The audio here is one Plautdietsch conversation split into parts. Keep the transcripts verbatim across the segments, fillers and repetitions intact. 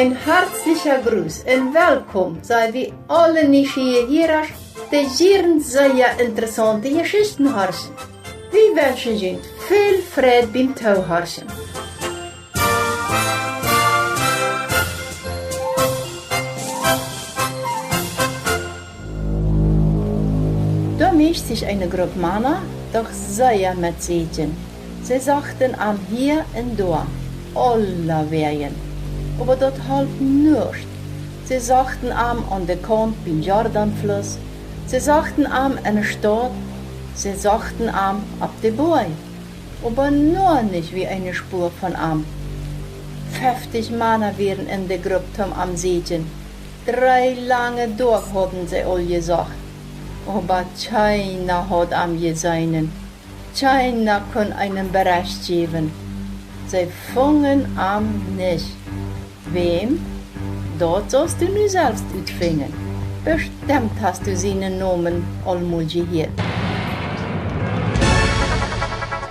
Een hartlicha Gruss un welkom, saj wie aule nieschieeje Hierasch, dee jieren sea interessaunte Jeschichten horchen. Wie wenschen junt väl Freid biem Toohorchen. Doa mieescht sikj eene Grupp Mana doch sea met Säkjen. See sochten am hia un doa, aulawäajen, oba daut holp nuscht. See sochten am aun de Kaunt biem Jordanfluss, see sochten am enne Staut, see sochten am opp de Boaj, oba nua nich wia eene Spua von am. Feftich Mana wieren en de Grupp toom am säkjen. Dree lange Doag hauden see aul jesocht, oba kjeena haud am jeseenen. Kjeena kunn eenen Berecht jäwen. See fungen am nich. Wäm? Daut saust du nu selfst utfinjen. Bestemmt hast du sienen Nomen aul mol jehieet.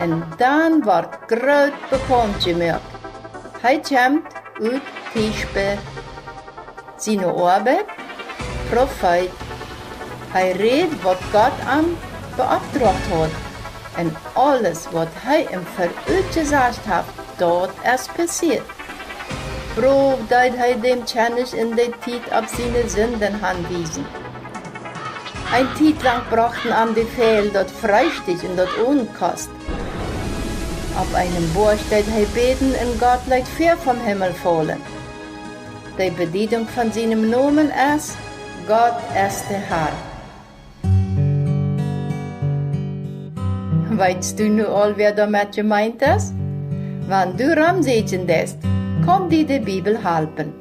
Un dan wort groot bekaunt jemoakt: Hee kjemt ut Tisbe. Siene Oabeit? Profeet. Hee räd, waut Gott am beoppdroacht haud, un aules, waut hee em Verut jesajcht haft, daut es passieet. Brow deed hee däm Kjennich en de Tiet opp siene Sinden hanwiesen. Eene Tiet lang brochten am de Väajel daut Freestikj un daut Owentkost. Opp eenem Boajch deed hee bäden un Gott leet Fia vom Himmel faulen. De Bediedunk von sienem Nomen es: Gott es de Har. Weetst du nu aul, wäa doamet jemeent es? Wan du romsäkjen deist, kaun die de Bibel halpen.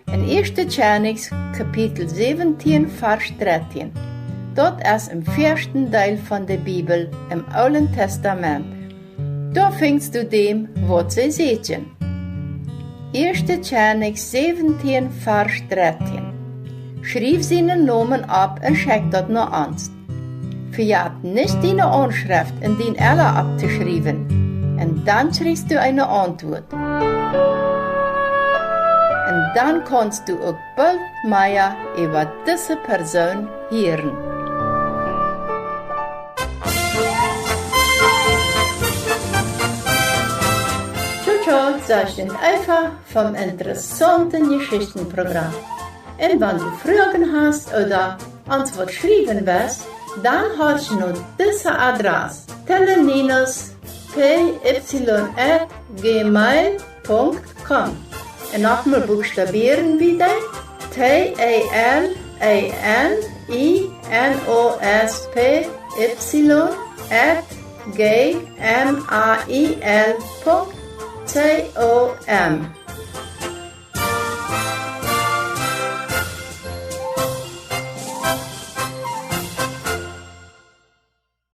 En Ieeschte Kjennichs, Kapitel säwentieen, Varsch drettieen. Daut es em väaschten Deel von de Bibel, em Oolen Testament. Doa finjst du däm, waut see säkjen. Ieeschte Kjennichs säwentieen, Varsch drettieen. Schriew sienen Nomen opp un schekj daut no ons. Vejät nich, diene Aunschreft un dien Ella opptoschriewen, un dan kjrichst du eene Auntwuat. Un dan kaunst du uk boolt mea äwa dise Persoon hieren. Tjo, tjo, sajcht Eva vom interessaunten Jeschichtenprogram. Un wan du Froagen hast ooda ons waut schriewen west, dan horch no dise Adress: tele minus p y at gmail punkt com. Un nochmol buchstabieren wie dee: T E L E N I N O S P Y at G M A I L punkt C O M.